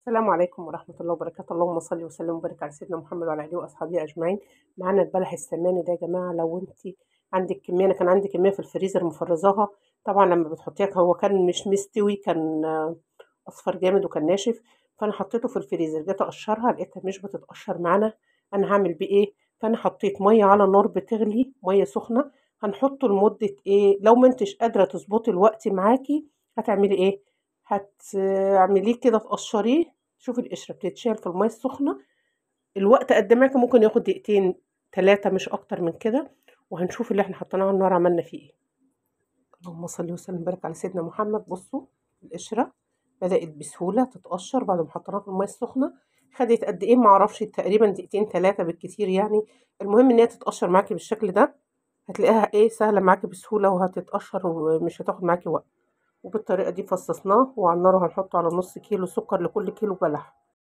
السلام عليكم ورحمة الله وبركاته. اللهم صل وسلم وبارك على سيدنا محمد وعلى آله وأصحابه أجمعين. معانا البلح السماني ده يا جماعة. لو انت عندك كمية، أنا كان عندي كمية في الفريزر مفرزاها، طبعا لما بتحطيها هو كان مش مستوي، كان أصفر جامد وكان ناشف، فأنا حطيته في الفريزر، جيت أقشرها لقيتها مش بتتقشر معانا. أنا هعمل بيه إيه؟ فأنا حطيت مية على النار بتغلي، مية سخنة، هنحطه لمدة إيه؟ لو ما انتش قادرة تظبطي الوقت معاكي هتعملي إيه؟ هتعمليه كده تقشريه. شوفي القشرة بتتشال في المية السخنة، الوقت قد معاكي ممكن ياخد دقيقتين 3 مش اكتر من كده، وهنشوف اللي احنا حطيناه على النار عملنا فيه ايه. اللهم صل وسلم وبارك على سيدنا محمد. بصوا القشرة بدات بسهولة تتقشر بعد ما حطيناها في المية السخنة. خدت قد ايه معرفش، تقريبا دقيقتين 3 بالكتير يعني. المهم ان هي تتقشر معاكي بالشكل ده، هتلاقيها ايه سهلة معاكي بسهولة وهتتقشر ومش هتاخد معاكي وقت. وبالطريقه دي فصصناه، وعلى النار هنحطه على نص كيلو سكر لكل كيلو بلح.